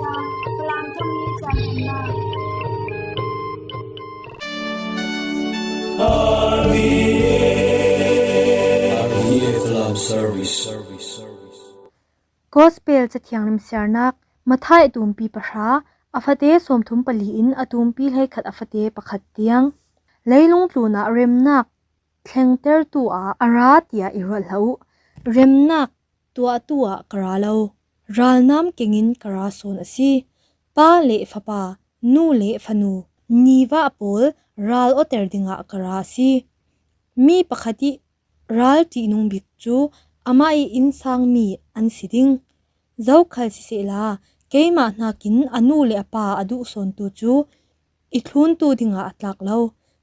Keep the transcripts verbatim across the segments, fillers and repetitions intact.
Falam thum ni chan na. Gospel Cathiang Limsiarnak, Matthai a tumpi pahra, a fate sawmthum pali in a tumpi hleikhat a fate pakhat tiang. Leilung tlunah remnak thlengtertu ah a ra tiah i ruat hlah uh. Remnak tuahtu ah ka ra lo, ralnam kengin ka ra sawn a si. Pa le fapa, nu le fanu, nivah pawl ral awter dingah ka ra a si. Mi pakhat ih ral ṭihnung bik cu amah ih innsangmi an si ding. Zokhal sisehla, keimah hnakin a nu le a pa a duhsawntu cu i thluntu dingah a tlak lo.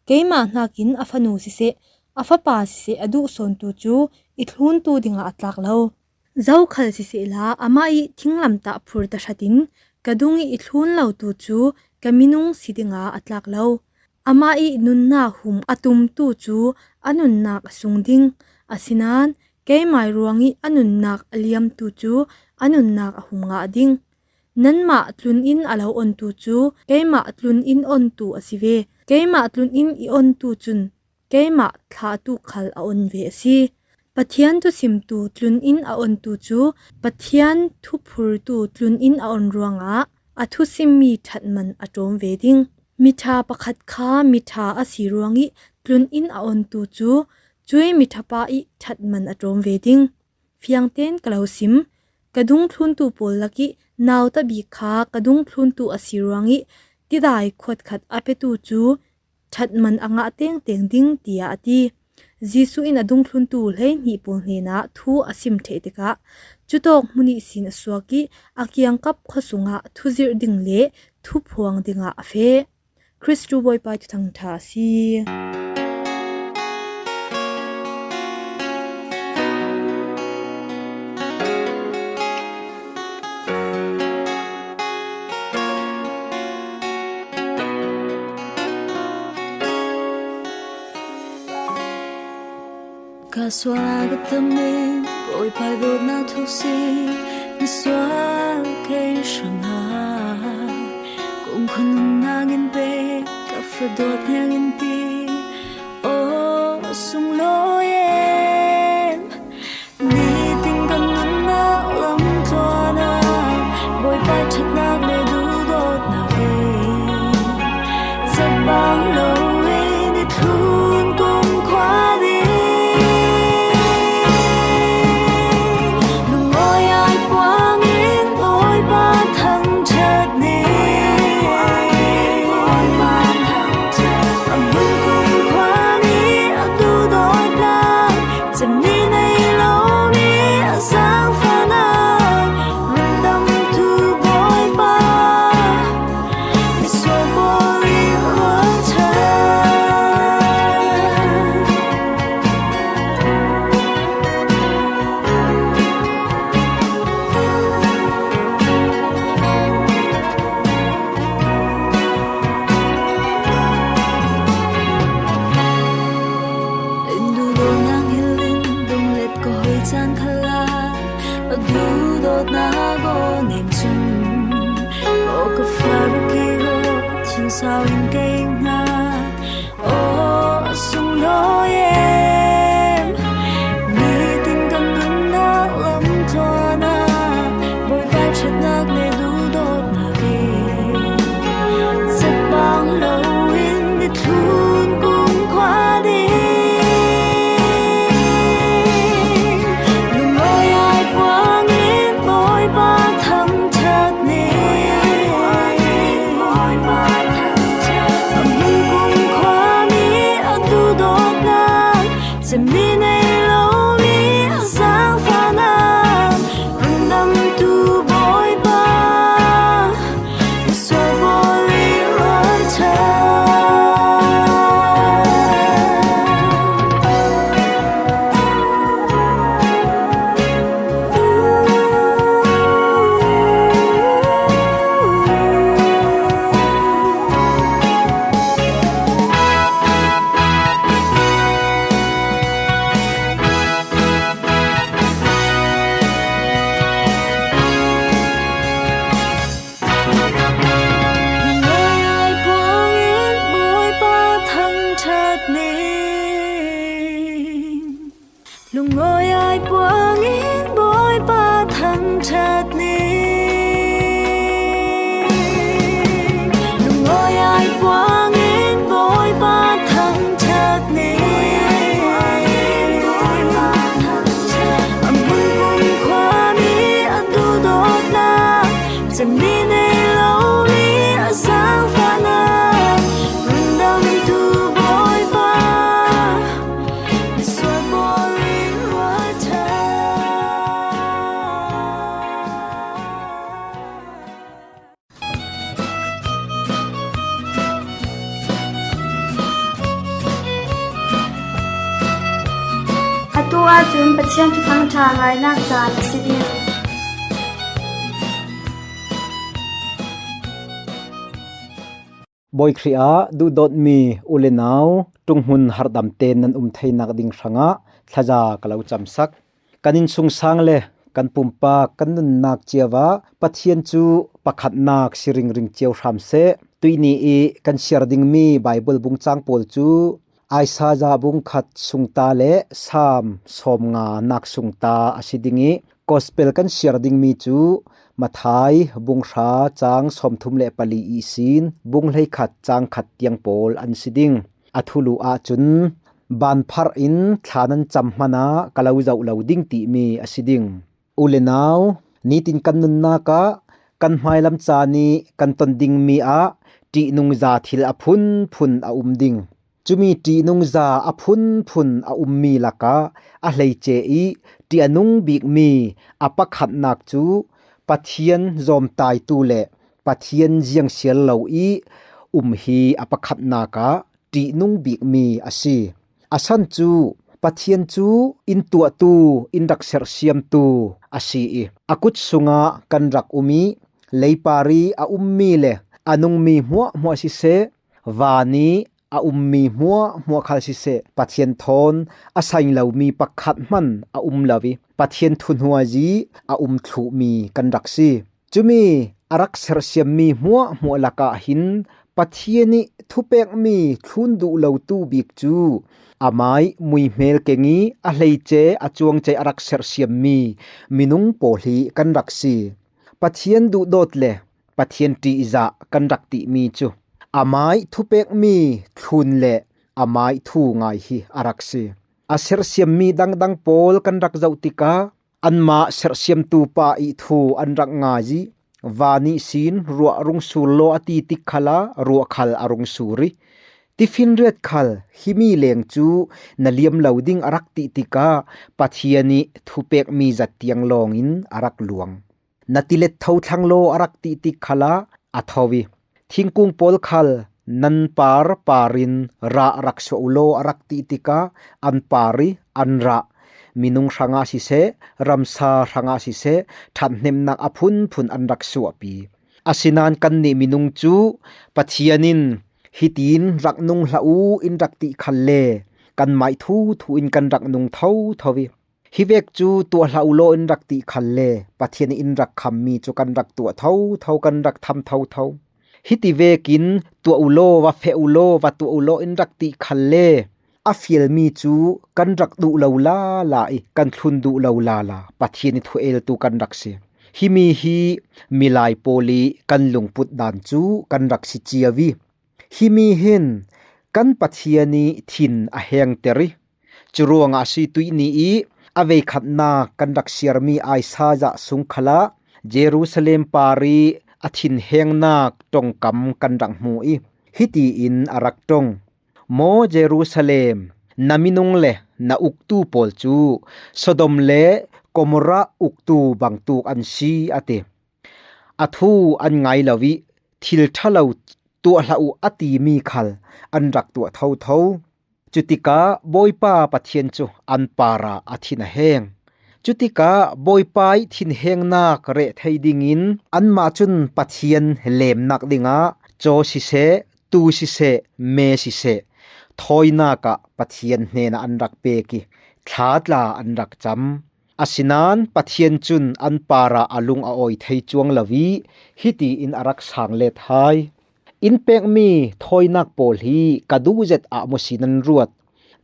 Keimah hnakin a fanu siseh, a fapa siseh a duhsawntu cu i thluntu dingah a tlak lo. Zokhal sisehla, amah ih thinglamtah phur tahratin ka dung ih i thlun lotu cu ka minung si dingah a tlak lo. Amah ih nunnak hum a tumtu cu a nunnak a sung ding. Asinain keimai ruangih a nunnak a liamtu cu a nunnak a hum ngah ding. Nanmah tlun in a lo ontu cu keimah tlun in ontu a si ve. Keimah tlun in i ontu cun keimah thlahtu khal a on ve a si. Pathian thusimtu tlun in a ontu cu Pathian thuphurtu tlun in a on ruangah a thusimmi ṭhatman a ṭawm ve ding. Miṭha pakhat kha miṭha a si ruangih tlun in a ontu cu cuih miṭha pa ih ṭhatman a ṭawm ve ding. Fiangtein ka lo sim, ka dungthluntu pawl lakih nauta bik kha ka dungthluntu a si ruangih tidai khuatkhat a petu cu ṭhatman a ngah tengteng ding, tiah a ti. Jesuh in a dungthluntu hleihnih pawl hnenah thu a sim ṭheh tikah cutawk hmun ihsin a suak ih a kiangkap khuasungah thuzirh ding le thuphuang dingah a feh. Kristu Bawipa ih Thuthang ṭha a si. Ka sual a ka tam in Bawipa ih dawtnak thuk si, na sual kei hrangah. Kumkhua nunnak in pe, ka fa dawt hniang in ti, aw sunglawi em. Nitin kan nunnak lamtluan ah Bawipa ih ṭhatnak le duhdawtnak in, cabang loin i thlun kumkhua ding. Lungawi ai puang in Bawipa thangṭhat ning. A hmun kumkhua nih a duhdawtnak, cemmi nei lomi a zaangfahnak, rundamtu Bawipa, i sual pawl ih ruang ṭha. In duhdawtnak hngilh in dunglet ka hoi caan khalah, a duhdawtnak aw nem cun, aw ka fa ruk ih rawl thinsau in kei hna. Aw sunglawi em, nitin kan nunnak lamtluan ah Bawipa ih ṭhatnak le duhdawtnak in, cabang loin i thlun kumkhua ding. Lungawi ai puang in Bawipa thangṭhat ning. A hmun kumkhua nih a duhdawtnak, Tua cun Pathian thuthang ṭha ngainak caan a si ding. Bawi Khrih ah duhdawtmi u le nau, ṭunghmun harhdam tein nan um theinak ding hrangah thlaza ka lo camsak. Kan innsungsang le kan pumpak, kan nunnak cio ah Pathian cu pakhatnak si ringring cio hram seh. Tuihni i kan siar dingmi Baibal bungcang pawl cu Isaiah bungkhat sungta le Salm sawmnga nak sungta a si ding i, Gospel kan siar dingmi cu Matthai bunghra cang sawmthum le pali ihsin bunghleikhat cang khat tiang pawl an si ding. A thulu ahcun, "Baanpharh in thla nan cam hmanh ah ka lo zoh lo ding," timi a si ding. U le nau, nitin kan nunnak ah kan hmailam caan i kan ton dingmi ah ṭihnungza thil a phunphun a um ding. Cumi ṭihnungza a phunphun a ummi lakah a hleice i ṭih a nung bikmi a pakhatnak cu Pathian zawmtaitu le Pathian ziangsiar lo i um hi a pakhatnak ah ṭihnung bikmi a si. A san cu Pathian cu in tuahtu, in rak sersiamtu a si i, a kut sungah kan rak um i, leipar i a ummi le a nungmi hmuahhmuah siseh, van i a ummi hmuahhmuah khal siseh, Pathian thawn a saing lomi pakhat hmanh a um lo i, Pathian thuhnuaizi a um thluhmi kan rak si. Cumi a rak sersiammi hmuahhmuah lakah hin Pathian i thupekmi thlun duh lotu bik cu amai muihmel keng i a hleice a cuangcei a rak sersiammi minung pawl hi kan rak si. Pathian duhdawt le Pathian ṭihzah kan rak timi cu amai thupekmi thlun le amai thu ngai hi a rak si. A sersiammi dangdang pawl kan rak zoh tikah, anmah sersiamtu pa i thu an rak ngai i, van ihsin ruah rung sur law a ti tik khalah ruah khal a rung sur i, tifinriat khal himi leng cu na liam lo ding a rak ti tikah Pathian i thupekmi zat tiang lawngin a rak luang. Na tilet tho thlang law a rak ti tik khalah a tho i, thingkung pawl khal nan par par in rah rak suah u law a rak ti tikah an par i an rah. Minung hrangah siseh, ramsa hrangah siseh, ṭhathnemnak a phunphun an rak suahpi. Asinain kannih minung cu Pathian in hitin rak nung hlah u in rak ti khalle kanmah i thuthu in kan rak nung thotho i, hi vek cu tuah hlah u law in rak ti khalle Pathian in rak khammi cu kan rak tuah thotho, kan rak tham thotho. Hiti vekin tuah u law, va feh u law, va tuah u law in rak ti khalle a fialmi cu kan rak duh lo lala i kan thlun duh lo lala Pathian i thueltu kan rak si. Himi hi milai pawl i kan lungput dan cu kan rak si cio i, himi hin kan Pathian i thin a hengter i, curuangah a si tuihni i a veikhatnak kan rak siarmi Isaiah sung khalah Jerusalem par i a thinhengnak ṭongkam kan rak hmu i, hiti in a rak ṭong: Maw Jerusalem, na minung le na uktu pawl cu Sodom le Gomorrah uktu bangtuk an si, a ti. A thu an ngai lo i, thil ṭha lo tuah hlah u a timi khal an rak tuah thotho. Cutikah Bawipa Pathian cu an parah a thin a heng. Cutikah Bawipa i thinhengnak reh thei dingin anmah cun Pathian lemnak dingah caw siseh, tuu siseh, me siseh, thawinak ah Pathian hnenah an rak pek i, thla tla an rak cam. Asinain Pathian cun an parah a lung a awi thei cuang lo i, hiti in a rak sang let hai: In pekmi thawinak pawl hi ka duh zet ah maw si nan ruat?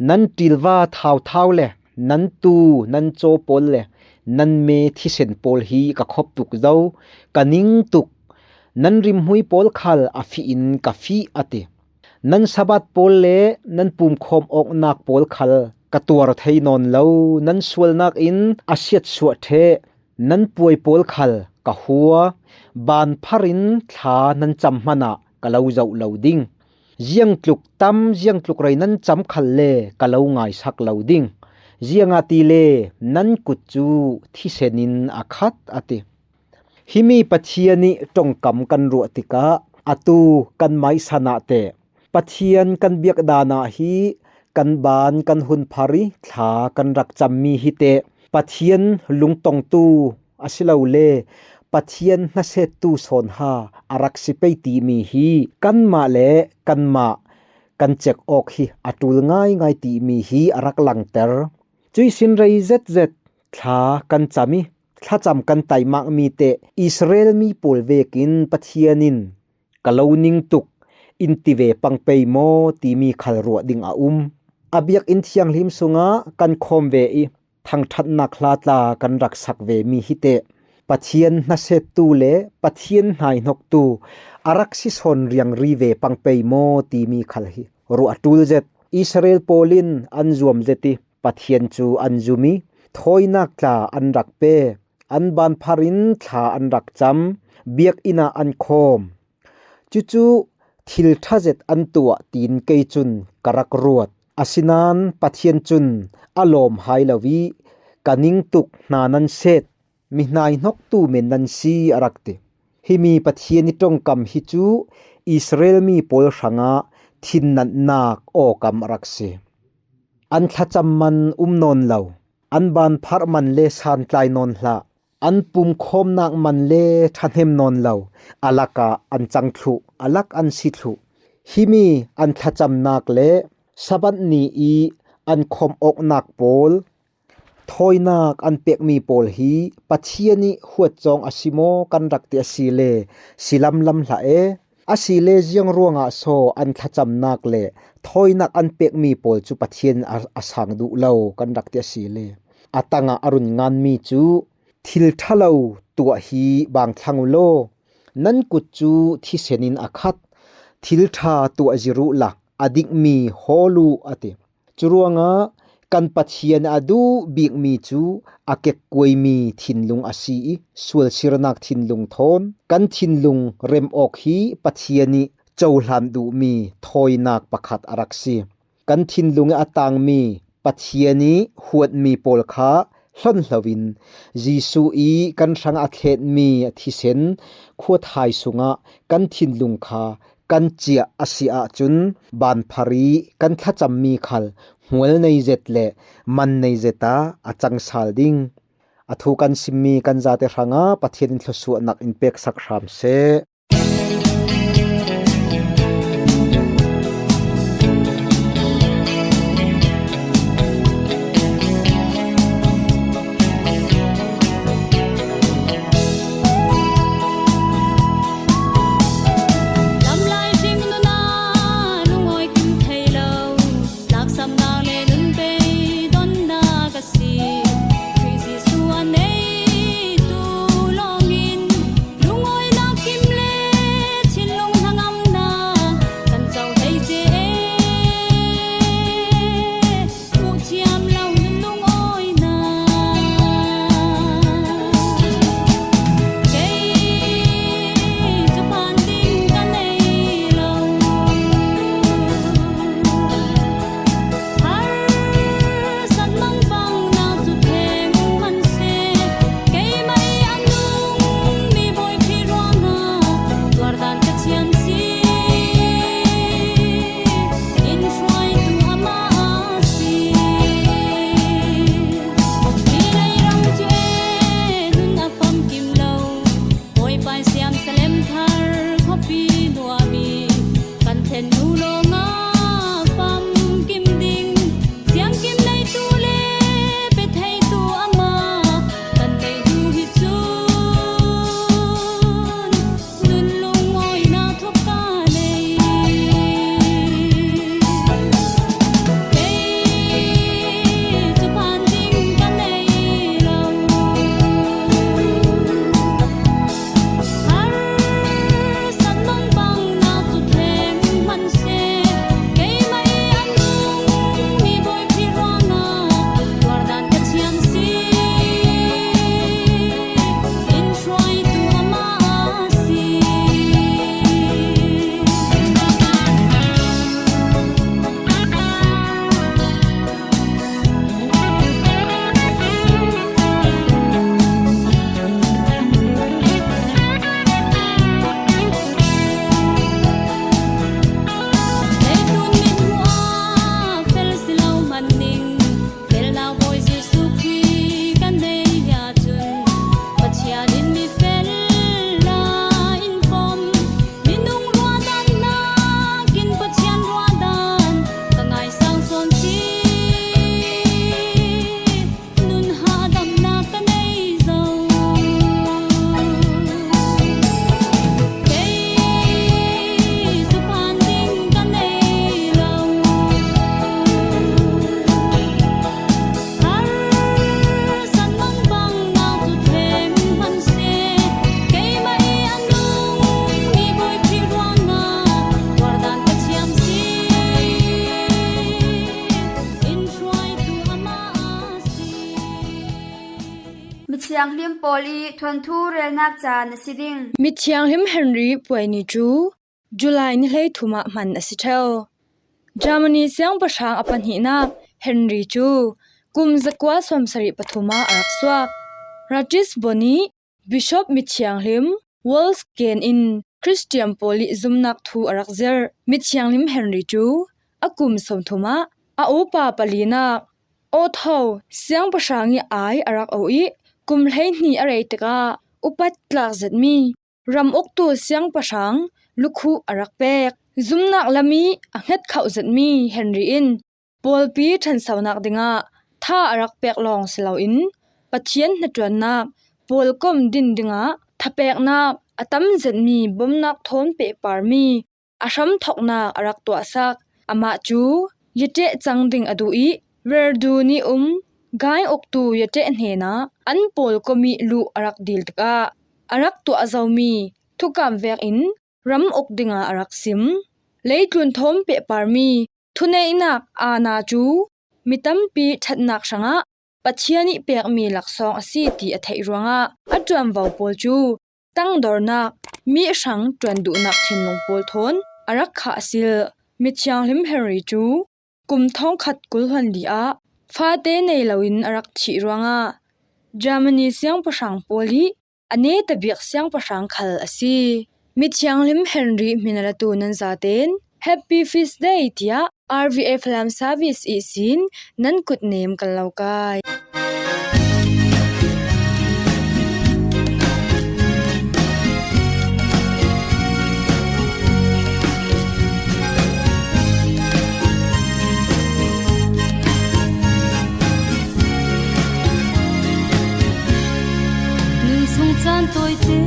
Nan ṭilva thauthau le nan tuu, nan caw pawl le nan me thisen pawl hi ka khop tuk zo, ka ning tuk. Nan rimhmui pawl khal a fih in ka fih, a ti. Nan Sabbath pawl le nan pumkhawm awknak pawl khal ka tuar thei nawn lo. Nan sualnak in a siatsuah ṭheh. Nan puai pawl khal ka hua. Baanphar in thla nan cam hmanh ah ka lo zoh lo ding. Ziangtluk tam, ziangtluk rei nan cam khalle ka lo ngaisak lo ding. Ziangahtile nan kut cu thisen in a khat, a ti. Himi Pathian i ṭongkam kan ruah tikah atu kanmah i san ah teh Pathian kan biak dan ah hi kan ban kan hun phar ih thla kan rak cammi hi teh Pathian lungtongtu a si lo le Pathian hnasettu sawnha a rak si pei timi hi kanmah le kanmah kan cek awk hi a ṭul ngaingai timi hi a rak langter. Cuih sin rei zetzet thla kan cam ih thlacam kan taimakmi teh Israel mi pawl vekin Pathian in ka lo ning tuk in ti ve pang pei maw timi khal ruah ding a um. A biakinn thianghlim sungah kan khawm ve ih thangṭhatnak hla tla kan rak sak vemi hi teh Pathian hnasettu le Pathian hnaihnoktu a rak si sawn riangri ve pang pei maw timi khal hi ruah a ṭul zet. Israel pawl in an zuam zet ih Pathian cu an zum ih thawinak tla an rak pe, an banphar in thla an rak cam, biakinn ah an khawm. Cucu thil ṭha zet an tuah tiin kei cun ka rak ruat. Asinain Pathian cun a lawm hai lo ih ka ning tuk, hna nan set, mi hnaihnoktu men nan si a rak ti. Himi Pathian ih ṭongkam hi cu Israel mi pawl hrangah thinnatnak awkam a rak si. An thlacam man um nawn lo, an banpharh man le santlai nawn hlah, an pumkhawmnak man le ṭhahnem nawn lo, a lakah an cang thluh, a lak an si thluh. Himi an thlacamnak le Sabbath ni ih an khawm awknak pawl, thawinak an pekmi pawl hi Pathian ih huat cawng a si maw kan rak ti asile si lamlam hlah e. Asile ziang ruangah so an thlacamnak le thawinak an pekmi pawl cu Pathian a, a sang duh lo kan rak ti asile a tangah a run nganmi cu thil ṭha lo tuah hi bang thlang uh law, nan kut cu thisen in a khat, thil ṭha tuah zir uhla a dikmi hawl uh a ti. Curuangah kan Pathian a duh bikmi cu a kekkuaimi thinlung a si ih sualsirnak thinlung thawn kan thinlung rem awk hi Pathian ih cohlan duhmi thawinak pakhat a rak si. Kan thinlung ih a tangmi Pathian ih huatmi pawl kha hlonhlo in Jesuh ih kan hrangah a thletmi a thisen khuathai sungah kan thinlung kha kan ciah a si ahcun banphar ih kan thlacammi khal hmual nei zet le man nei zet ah a cang sal ding. A thu kan simmi kan zate hrangah Pathian in thluasuahnak in peksak hram seh. Lamlai hring nunah lungawi kim thei lo, laksapnak le nun pei donnak a si. Khrih Jesuh a neitu lawngin lungawinak kim le Thianghlim pawl i thuanthu relnak caan a si ding. Mithianghlim Henry puai ni cu July ni hleithum ah hman a si ṭheo. Germany siangpahrang a pahnihnak Henry cu kum zakua sawmsarih pathum ah a rak suak. Ratisbon i Bishop mithianghlim Wolfgang in Christian pawl i zumnak thu a rak zirh. Mithianghlim Henry cu a kum sawmthum ah a upa palinak Otto siangpahrang i ai a rak auh i kum hleihnih a rei tikah upat tlak zetmi ram uktu siangpahrang lukhuh a rak pek. Zumnak lam i a hngetkhoh zetmi Henry in pawlpi ṭhansonak dingah tha a rak pek lawng si loin Pathian hnaṭuannak pawlkom din dingah thapeknak a tam zetmi bomnak thawn pehparmi a hramthawknak a rak tuahsak. Amah cu yaṭeh cang ding a duh i Verdun i um gai uktu yaṭeh hnenah an pawlkom i luh a rak dil tikah a rak tuah zomi thukam vekin ram uk dingah a rak sim. Leitlun thawn pehparmi thuneihnak aana cu mi tampi ṭhatnak hrangah Pathian i pekmi laksawng a si ti a theih ruangah a ṭuanvo pawl cu tangdornak, mi hrang ṭuan duhnak thinlung pawl thawn a rak khahsilh. Mithianghlim Henry cu kum thawngkhat kul hluan li ah fate nei loin a rak thih ruangah Germany siangpahrang pawl i a neta bik siangpahrang khal a si. Mithianghlim Henry hmin a ratu nan zaten Happy Feast Day tiah R V A Falam Service ihsin nan kutnem kan lo kai. Nun sung caan tawite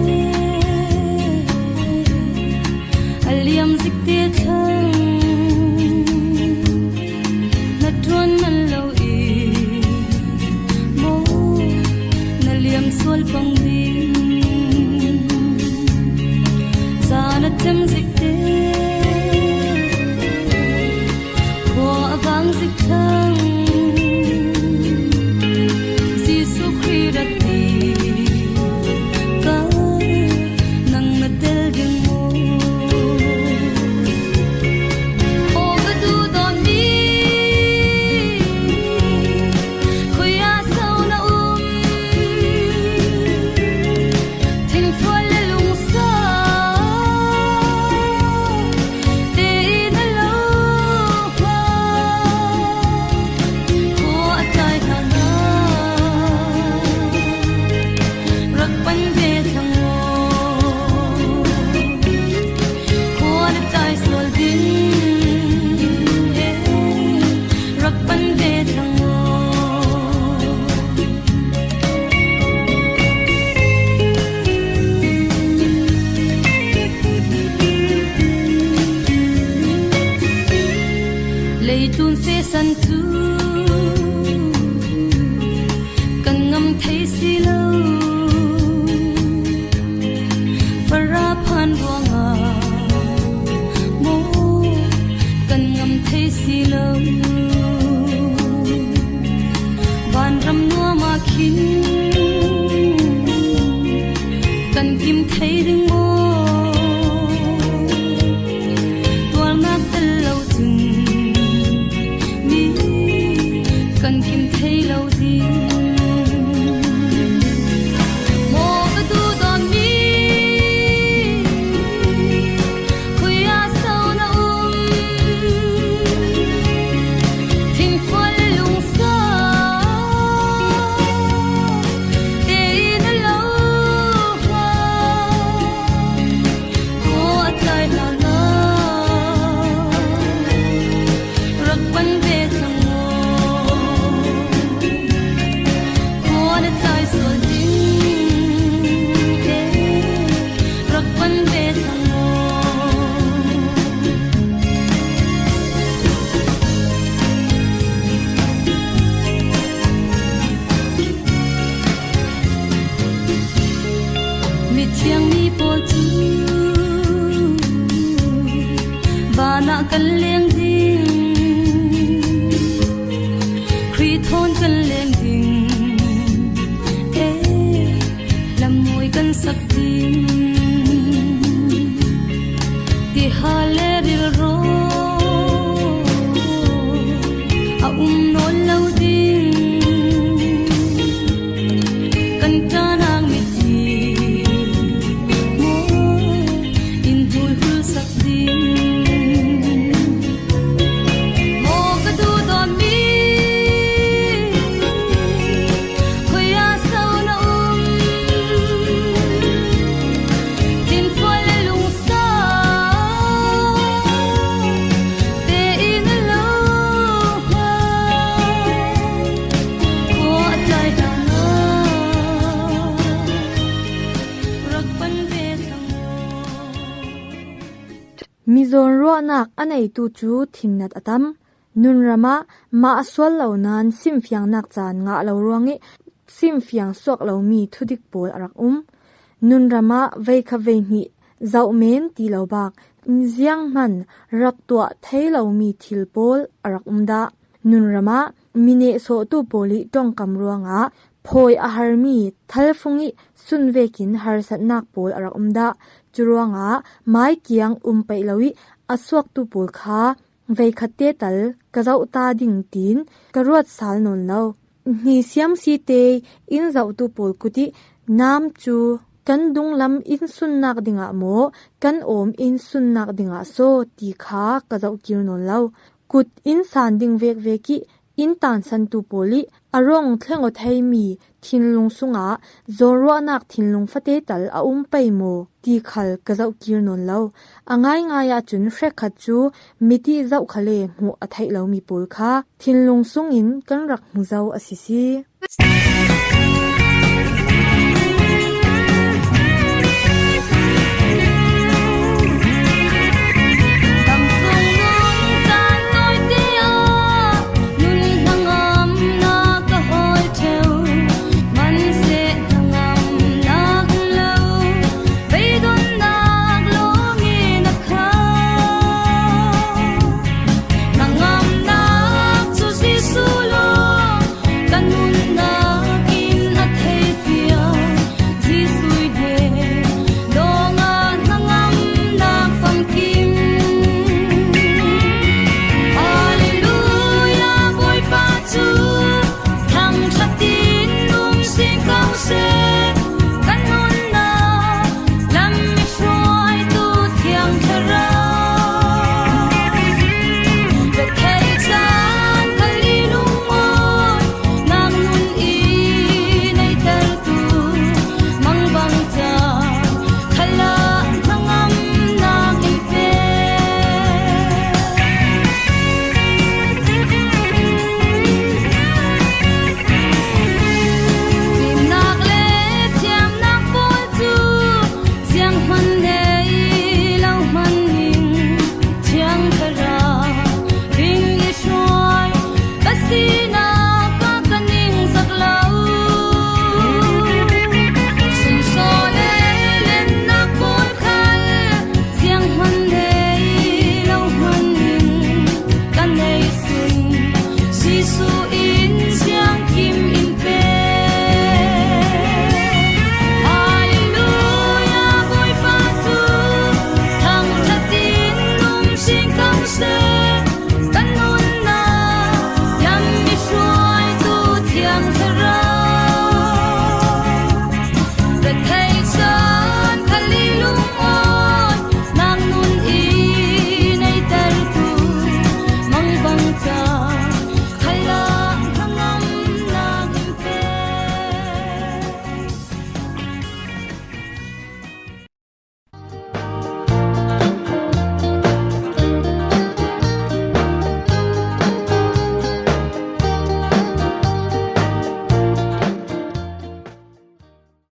a liam zikte thlang na ṭuan man lo i maw na liam sual pang ding. Zan a cem zikte khua a vang zik thlang Jesuh Khrih rat ti ka nang na tel ding maw? Aw ka duhdawtmi khuiah so na um? Thingfual le lungsa tein a lo hua khua a tlai hna hna rak pan ve thlang aw. Khua na tlai sual ding e rak pan ve thlang aw. Leitlun fesan cu kan ngam thei si lo. Farah phan ruangah maw kan ngam thei si lo. Vanram nuam ah khin kan kim thei ding maw? Tuarnak tel lo cun mi kan kim thei lo ding. Maw ka duhdawtmi khuiah so na um? Thingfual le lungsa tein a lo hua khua a tlai hna hna rak pan ve thlang aw. Khua na tlai sual ding e rak pan ve thlang aw. Mithiang mi pawl cu van ah kan leng ding, Khrih thawn kan leng ding, e Hale rilro a um nawn lo ding, kan ṭanang mithi maw in hulhul sak ding. Maw ka duhdawn mi, khuia so na um? Tinfual le lungsa te in a lo hma, khua a tlai hna rak pan ve thlang aw. Mizaw ruahnak a neitu cu thinnat a tam. Nunram ah mah a sual lo nain simfiangnak caan ngah lo ruangih simfiang suak lomi thudik pawl a rak um. Nunram ah veikhat veihnih zoh men ti lo bak, zianghman rak tuah thei lomi thil pawl a rak um dah. Nunram ah mi nehsawhtu pawl i ṭongkam ruangah phawi a harmi thalfung i sun vekin harsatnak pawl a rak um dah. Curuangah maikiang um peih lo i a suaktu pawl kha veikhat te tal ka zoh ta ding tiin ka ruat sal nawn lo. Hni siamsi te in zohtu pawl kut i nam cu kan dunglam in sunnak dingah maw, kan awm in sunnak dingah saw ti kha ka zoh kir nawn lo. Kut in san ding vekvek i in tansantu pawl i a rong thleng aw theimi thinlung sungah zawnruahnak thinlung fate tal a um pei maw ti khal ka zoh kir nawn lo. A ngaingai ahcun hrekkhat cu mit i zoh khal le hmuh a theih lomi pawl kha thinlung sungin kan rak hmu zo a sisi.